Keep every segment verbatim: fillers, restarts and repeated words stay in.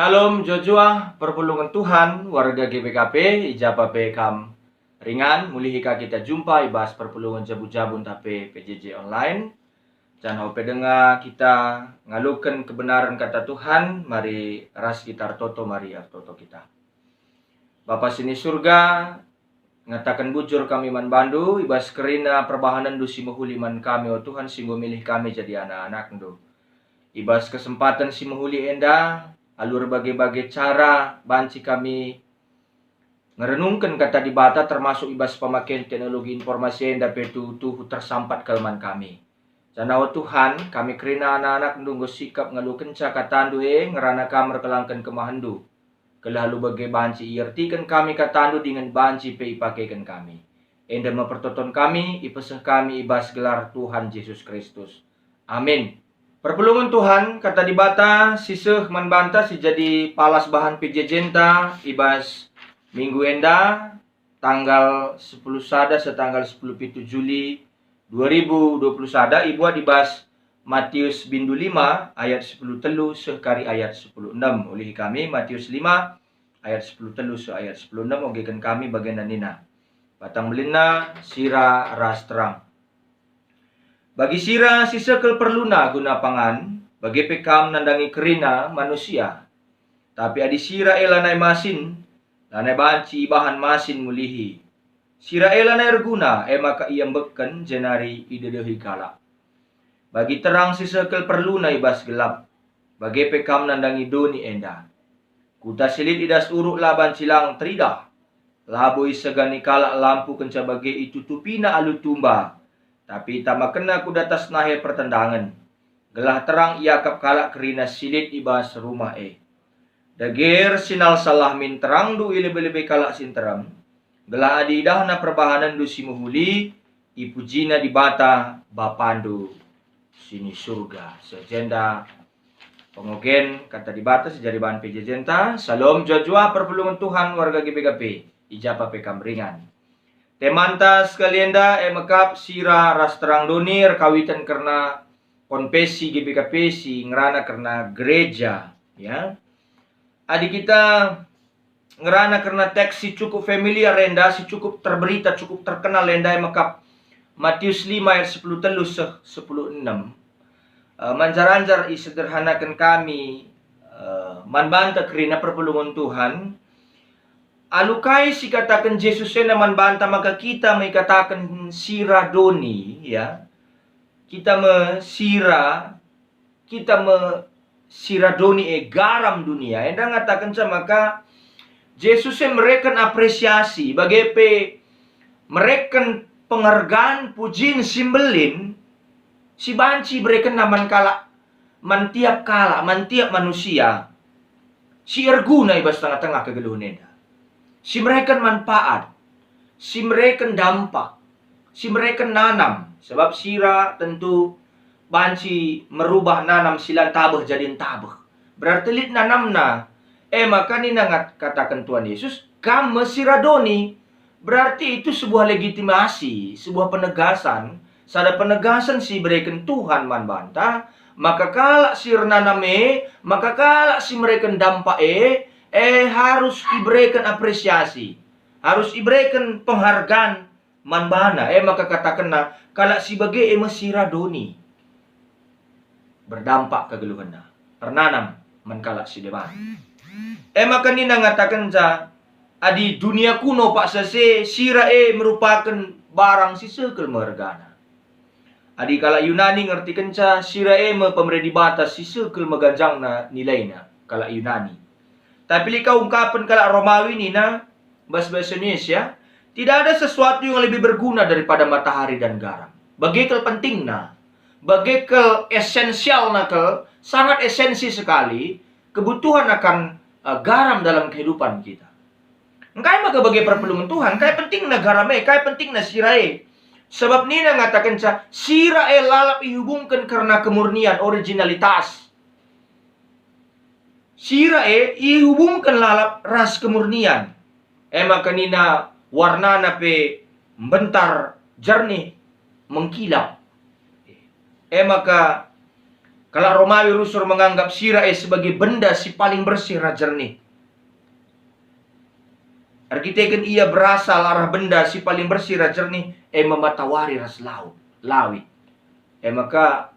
Shalom, jua-jua, perpulungen Tuhan, warga G B K P, i ja pe kam ringan, mulihi ka kita jumpa i bas perpulungen jabu-jabu ntah pe P J J online. Janah ope denga kita ngaloken kebenaran Kata Tuhan, mari ras kita ertoto, mari ertoto kita. Bapa si ni Surga, ngataken bujur kami man bandu, i bas kerina perbahanenNdu si mehuli man kami, o Tuhan, si enggo milih kami jadi anak-anakNdu. I bas kesempaten si mehuli enda, alu erbage-bage cara banci kami ngerenungken Kata Dibata, termasuk i bas pemaken teknologi informasi enda pe tuhu-tuhu tersampat kal man kami. Janah, o Tuhan, kami kerina anak-anakNdu enggo sikap ngalokenca KataNdu e ngerana Kam erkelangken kemahenNdu. Gelah alu bage banci iertiken kami KataNdu dingen banci pe ipakeken kami. Enda me pertoton kami, ipeseh kami i bas gelar Tuhan Jesus Kristus. Amin. Perpulungen Tuhan, Kata Dibata si seh man banta si jadi palas bahan P J J-nta i bas minggu enda, tanggal sepuluh sada seh tanggal sepuluh pitu Juli dua ribu dua puluh sada, ibuat i bas Matius bindu lima ayat sepuluh telu seh kari ayat sepuluh enem. Ulihi kami Matius lima ayat sepuluh telu seh ayat sepuluh enem, ogeken kami bagenda nina, Batang belinna, sira ras terang. Bagi sira si seh kal perluna guna pangan, bage pe kam nandangi kerina manusia. Tapi adi sira e lanai masin, lanai banci ibahan masin mulihi. Sira e lanai erguna, e maka iembekken jenari idedehi kalak. Bagi terang si seh kal perluna i bas gelap, bage pe kam nandangi doni enda. Kuta si lit i das uruk la banci lang teridah. Labo isegani kalak lampu kenca bage itutupina alu tumba, tapi itamakenna ku datas nahe pertendangen, gelah terang iakap kalak kerina si lit i bas rumah e. Dage ersinalsalah min terangndu i lebe-lebe kalak si nterem, gelah adi idahna perbahanenndu si mehuli, ipujina Dibata Bapandu si ni Surga. Seh jenda pengogen Kata Dibata si jadi bahan P J J-nta. Salom jua-jua perpulungen Tuhan warga G B K P, i ja pe kam ringan. Temanta sekali enda e mekap sira ras terang doni erkawiten kerna konfesi G B K P si ngerana kerna gereja, ya. Adi kita ngerana kerna teks si cukup familiar enda, si cukup terberita, cukup terkenal enda e mekap Matius lima ayat sepuluh telu seh sepuluh enem. Eh, manjar-anjar isederhanaken kami, eh, man banta kerina perpulungen Tuhan. Alu kai si kataken Jesus enda man banta maka kita me ikataken sira doni, ya. Kita me sira, kita me sira doni e garam dunia. Enda ngatakenca maka Jesus e mereken apresiasi, bage pe mereken penghargaan, pujin si mbelin si banci iberekenna man kalak, man tiap kalak, man tiap manusia si erguna i bas tengah-tengah kegeluhen enda, si mereken manfaat, si mereken dampak, si mereken nanam, sebab sira tentu banci merubah nanam si la ntabeh jadi ntabeh. Berarti lit nanamna. E maka nina ngat-, kataken Tuhan Yesus, "Kam me sira doni." Berarti itu sebuah legitimasi, sebuah penegasan, sada penegasan si ibereken Tuhan man banta, maka kalak si ernanam e, maka kalak si mereken dampak e, e harus ibereken apresiasi, harus ibereken penghargaan man bana, e maka katakenna, kalak si bage e me sira doni. Berdampak kegeluhenna, ernanam man kalak si deban. E maka nina ngatakenca, adi dunia kuno paksa se, sira e merupaken barang si seh kal me ergana. Adi kalak Yunani ngertikenca, sira e me pemere Dibata si seh kal me ganjangna nilaina, kalak Yunani. Tapi lit ka ungkapen kalak Romawi nina, bas bahasa Indonesia, "Tidak ada sesuatu yang lebih berguna daripada matahari dan garam." Bage kal pentingna, bage kal esensialna kal, sangat esensi sekali kebutuhan akan, eh, garam dalam kehidupan kita. Engkai maka bage perpulungen Tuhan, engkai pentingna garam e, engkai pentingna sira e? Sebab nina ngatakenca, sira e lalap ihubungken kerna kemurnian, originalitas. Sira e ihubungken lalap ras kemurnian. E maka nina warnana pe mbentar, jernih, mengkilap. E maka Kalak Romawi rusur menganggap sira e sebagai benda si paling bersih ras jernih. Erkiteken ia berasal arah benda si paling bersih ras jernih, e me matawari ras laut, lawit. E maka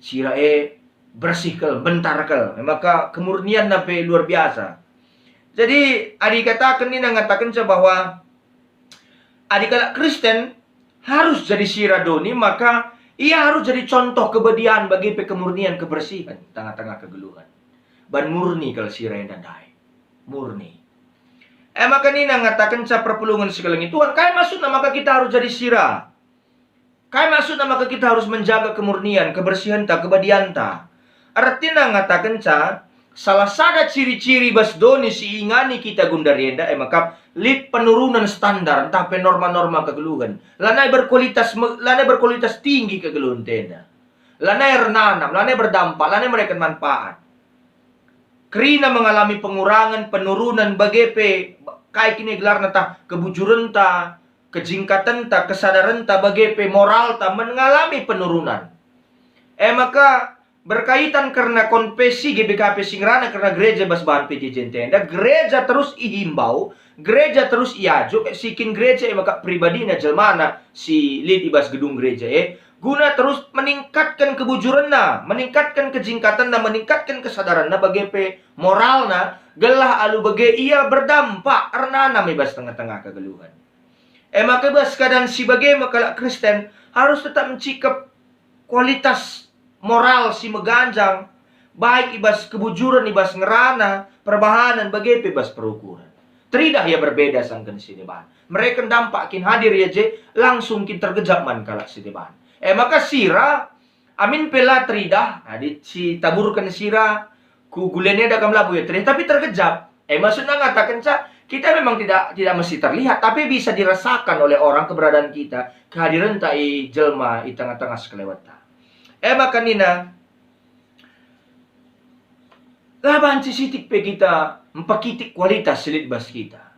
sira e bersih kal, mbentar kal. E maka kemurnianna pe luar biasa. Jadi, adi ikataken nina ngatakenca bahwa adi kalak Kristen harus jadi sira doni, maka ia harus jadi contoh kebadian bage pe kemurnian, kebersihen tengah-tengah kegeluhen. Ban murni kal sira enda ndai. Murni. E maka nina ngatakenca perpulungen si kelengi Tuhan, kai maksudna maka kita harus jadi sira? Kai maksudna maka kita harus menjaga kemurnian, kebersihenta, kebadianta? Ertina ngatakenca, salah sada ciri-ciri bas doni si ingani kita gundari enda, e maka lit penurunan standar ntah pe norma-norma kegeluhen. Lanai berkualitas me-, lanai berkualitas tinggi kegeluhenta enda. Lanai ernanam, lanai berdampak, lanai mereken manfaat. Kerina mengalami pengurangan, penurunan, bage pe kai kine gelarna tah, kebujurenta, kejingkatenta, kesadarenta, bage pe moralta mengalami penurunan. E maka, berkaitan kerna konfesi G B K P si ngerana kerna gereja bas bahan P J J N T enda, gereja terus ihimbau, gereja terus iajuk, si kin gereja e maka pribadina jelmana si lit i bas gedung gereja e, guna terus meningkatken kebujurenna, meningkatken kejingkatenna, meningkatken kesadarenna, bage pe moralna, gelah alu bage ia berdampak ernanam i bas tengah-tengah kegeluhen. E maka bas keadaan si bage me kalak Kristen harus tetap mencikep kualitas moral si meganjang, baik i bas kebujuren, i bas ngerana, perbahanen, bage pe bas perukuren. Teridah ia berbeda sangken si deban. Mereken dampak kin hadir ia je, langsung kin tergejap man kalak si deban. E maka sira, amin pe la teridah, adi si taburken sira, ku gulen enda kam labo ia teridah, tapi tergejap. E, maksudna ngatakenca, kita memang tidak, tidak mesti terlihat, tapi bisa dirasakan oleh orang keberadaan kita, kehadirenta i jelma i tengah-tengah sekelewetta. E maka nina, la banci sitik pe kita mpekitik kualitas si lit bas kita.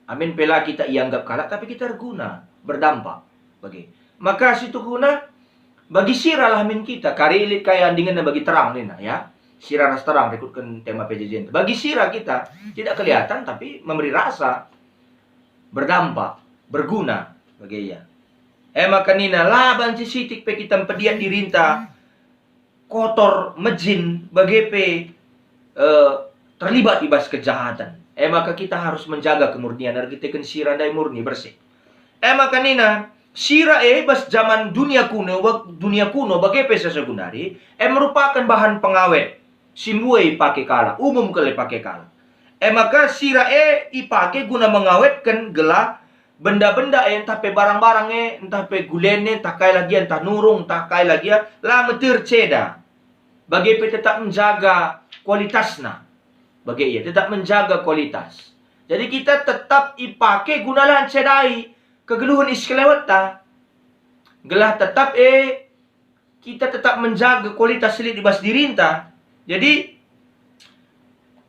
Amin pe la kita ianggap kalak, tapi kita erguna, berdampak. Bage. Maka situhuna, bagi sira lah min kita, kari lit kai andingenna bagi terang nina, ya. Sira ras terang rikutken tema P J J N. Bagi sira kita tidak kelihatan, tapi memberi rasa, berdampak, berguna bagi ia. E maka nina, la banci sitik pe kita mpediat dirinta kotor, mejin, bage pe, eh, terlibat i bas kejahaten. E maka kita harus menjaga kemurnian, erkiteken sira ndai murni, bersih. E maka nina, sira e bas jaman dunia kuno, wak-, dunia kuno bage pe sasagundari, e merupaken bahan pengawet si mbue ipake kalak, umum kal ipake kalak. E maka sira e ipake guna mengawetken gelah benda-benda e ntah pe barang-barang e, ntah pe gulen e, ntah kai lagi, ntah nurung, ntah kai lagi, la meter ceda. Bage pe tetap menjaga kualitasna. Bage ia, tetap menjaga kualitas. Jadi kita tetap ipake guna la ncedai kegeluhen i sekelewetta. Gelah tetap e kita tetap menjaga kualitas si lit i bas dirinta. Jadi,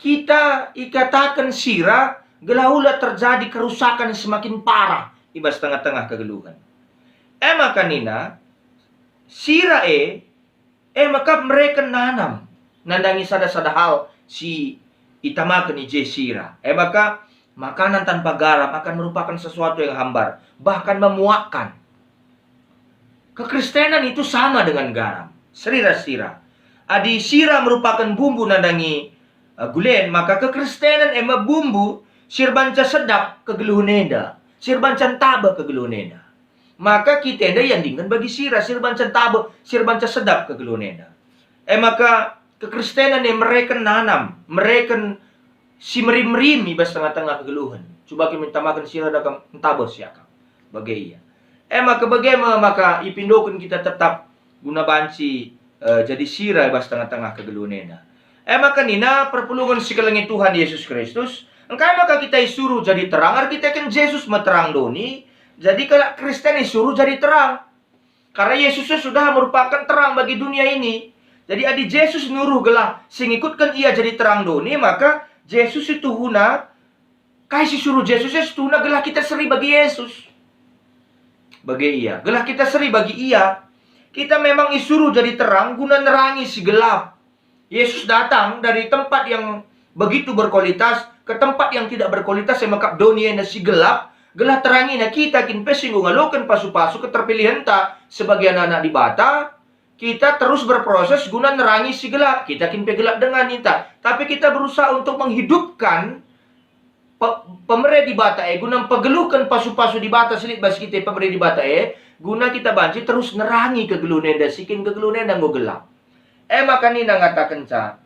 kita ikataken sira gelah ula terjadi kerusakan semakin parah i bas tengah-tengah kegeluhen. E maka nina, sira e, e maka mereken nanam nandangi sada-sada hal si itamaken i je sira. E maka, makanan tanpa garam akan merupakan sesuatu yang hambar, bahkan memuakkan. Kekristenan itu sama dengan garam, seri ras sira. Adi sira merupaken bumbu nandangi, eh, gulen, maka kekristenan e me bumbu si erbanca sedap kegeluhen enda, si erbanca ntabeh kegeluhen enda. Maka kita enda iandingken bagi sira si erbanca ntabeh, si erbanca sedap kegeluhen enda. E maka kekristenan e mereken nanam, mereken si merim-merim i bas tengah-tengah kegeluhen. Cuba kin itamaken sira da kam ntabeh siakap. Bage ia. E maka bage me maka ipindoken kita tetap guna banci, eh, jadi sira i bas tengah-tengah kegeluhen enda. E maka nina perpulungen si kelengi Tuhan Yesus Kristus, engkai maka kita isuruh jadi terang, erkiteken Jesus me terang doni, jadi kalak Kristen isuruh jadi terang. Karena Yesus e sudah merupakan terang bagi dunia ini. Jadi adi Jesus nuruh gelah si ngikutken ia jadi terang doni, maka Jesus situhuna, kai si suruh Jesus e situhuna gelah kita seri bagi Yesus. Bagi ia, gelah kita seri bagi ia. Kita memang isuruh jadi terang guna nerangi si gelap. Yesus datang dari tempat yang begitu berkualitas ke tempat yang tidak berkualitas, e maka doni enda si gelap, gelah terangina kita kin pe si enggo ngaloken pasu-pasu keterpilihenta sebagai anak-anak Dibata, kita terus berproses guna nerangi si gelap. Kita kin pe gelap denga ninta, tapi kita berusaha untuk menghidupkan pe-, pemere Dibata e, guna mpegeluhken pasu-pasu Dibata si lit bas kita pemere Dibata e, guna kita banci terus nerangi kegeluhen enda, si kin kegeluhen enda enggo gelap. E maka nina ngatakenca,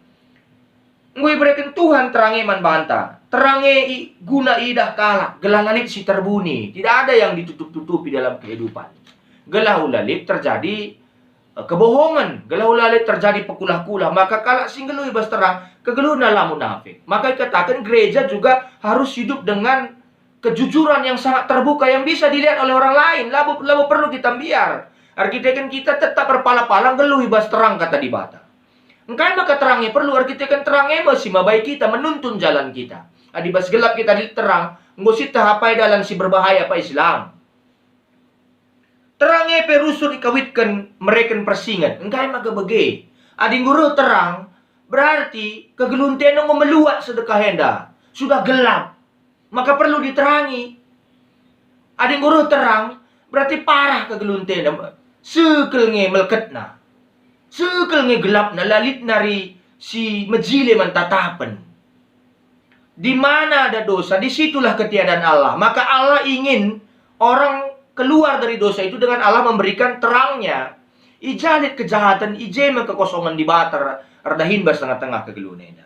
enggo ibereken Tuhan terang e man banta. Terang e i-, guna idah kalak, gelah la lit si terbuni. Tidak ada yang ditutup-tutupi dalam kehidupan. Gelah ula lit terjadi, eh, kebohongen, gelah ula lit terjadi pekulah-kulah, maka kalak si nggeluh i bas terang, kegeluhna la munafik. Maka ikataken gereja juga harus hidup dengan kejujuran yang sangat terbuka yang bisa dilihat oleh orang lain. Labo, labo perlu kita mbiar. Erkiteken kita tetap erpala-pala nggeluh i bas terang Kata Dibata. Engkai maka terang e perlu? Erkiteken terang e me si mabai kita, menuntun jalan kita. Adi bas gelap kita lit terang, enggo sieteh apai dalan si berbahaya apai si lang. Terang e pe rusur ikawitken mereken persinget, engkai maka bage? Adi enggo reh terang, berarti kegeluhenta enggo meluat sedekah enda, sudah gelap, maka perlu diterangi. Adi enggo reh terang, berarti parah kegeluhenta enda, sekel nge melketna, sekel nge gelapna, la lit nari si mejile man tatapen. Di mana ada dosa, di situlah ketiadaan Allah. Maka Allah ingin orang keluar dari dosa itu dengan Allah memberikan terang-Nya. I ja lit kejahaten, i je me kekosongen Dibata er-, erdahin bas tengah-tengah kegeluhen enda.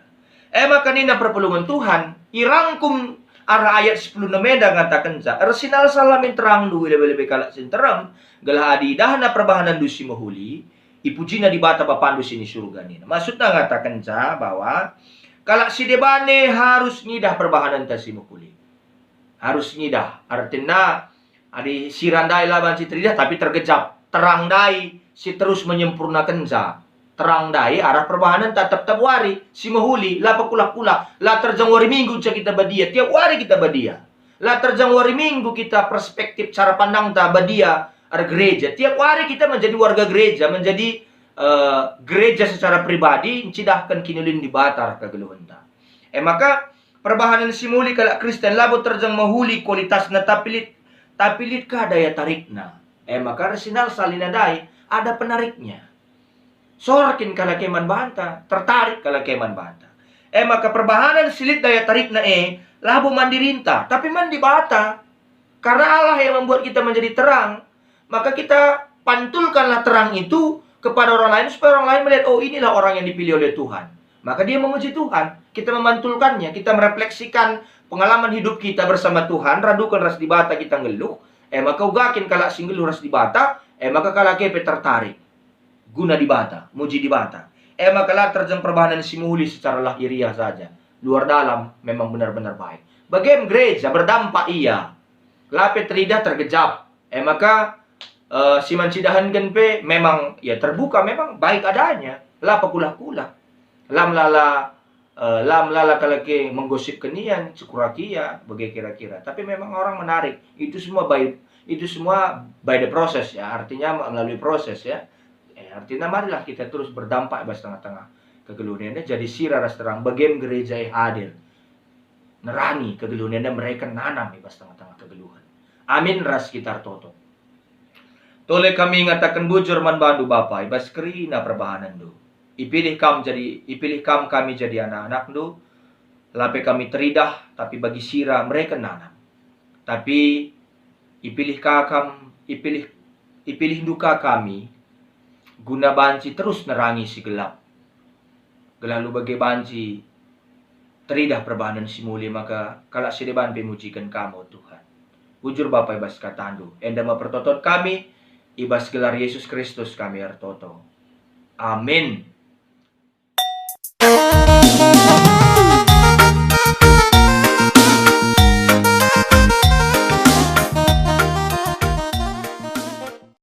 E maka nina perpulungen Tuhan, irangkum arah ayat sepuluh enem enda ngatakenca, "Ersinalsal min terangndu i lebe-lebe kalak si nterem, gelah adi idahna perbahanenndu si mehuli, ipujina Dibata Bapandu si ni Surga," nina. Maksudna ngatakenca bahwa kalak si deban e harus ngidah perbahanenta si mehuli. Harus ngidah. Artina, adi sira ndai la banci teridah, tapi tergejap. Terang ndai si terus menyempurnakenca. Terang ndai arah perbahanenta tep-tep wari, si mehuli, la pekulah-kulah, la terjang wari Minggu ca kita badia, tiap wari kita badia. La terjang wari Minggu kita perspektif cara pandangta badia ergereja. Tiap wari kita menjadi warga gereja, menjadi, eh, gereja secara pribadi, ncidahken kiniulin Dibata arah kegeluhenta. E maka, perbahanen si mehuli kalak Kristen labo terjang mehuli kualitasna, tapi lit, tapi lit ka daya tarikna. E maka ersinalsal nina ndai, ada penariknya. Sor kin kalak e man banta, tertarik kalak e man banta. E maka perbahanen si lit daya tarikna e labo man dirinta, tapi man Dibata. Karena Allah yang membuat kita menjadi terang, maka kita pantulkanlah terang itu kepada orang lain supaya orang lain melihat, "Oh, inilah orang yang dipilih oleh Tuhan." Maka dia memuji Tuhan. Kita memantulkannya, kita merefleksikan pengalaman hidup kita bersama Tuhan, raduken ras Dibata kita nggeluh, e maka uga kin kalak si nggeluh ras Dibata, e maka kalak e pe tertarik. Guna Dibata, muji Dibata. E maka la terjeng perbahanen si mehuli secara lahiriah saja. Luar dalam memang benar-benar baik. Bage me gereja berdampak ia. La pe teridah tergejap. E maka, eh, si man cidahenken pe memang, ya, terbuka, memang baik adanya. La pekulah-kulah. La melala, eh, la melala kalak e menggosipken ia, cekurak ia, bage kira-kira. Tapi memang orang menarik. Itu semua by, itu semua by the process, ya. Artinya melalui proses, ya. Eh, artinya marilah kita terus berdampak bas tengah-tengah kegeluhen enda, jadi sira ras terang, bage me gereja e hadir nerangi kegeluhen enda, mereken nanam i bas tengah-tengah kegeluhen. Amin ras kita ertoto. Tole kami ngataken bujur man bandu, Bapa, i bas kerina perbahanenndu. Ipilih kam jadi, ipilih kam kami jadi anak-anakndu, la pe kami teridah, tapi bagi sira mereken nanam. Tapi ipilih ka kam, ipilih, ipilihndu ka kami, guna banci terus nerangi si gelap. Gelah alu bage banci teridah perbahanen si mehuli, maka kalak si deban pe mujiken Kam, o Tuhan. Bujur Bapa, i bas katandu. Enda me pertoton kami, i bas gelar Yesus Kristus kami ertoto. Amin.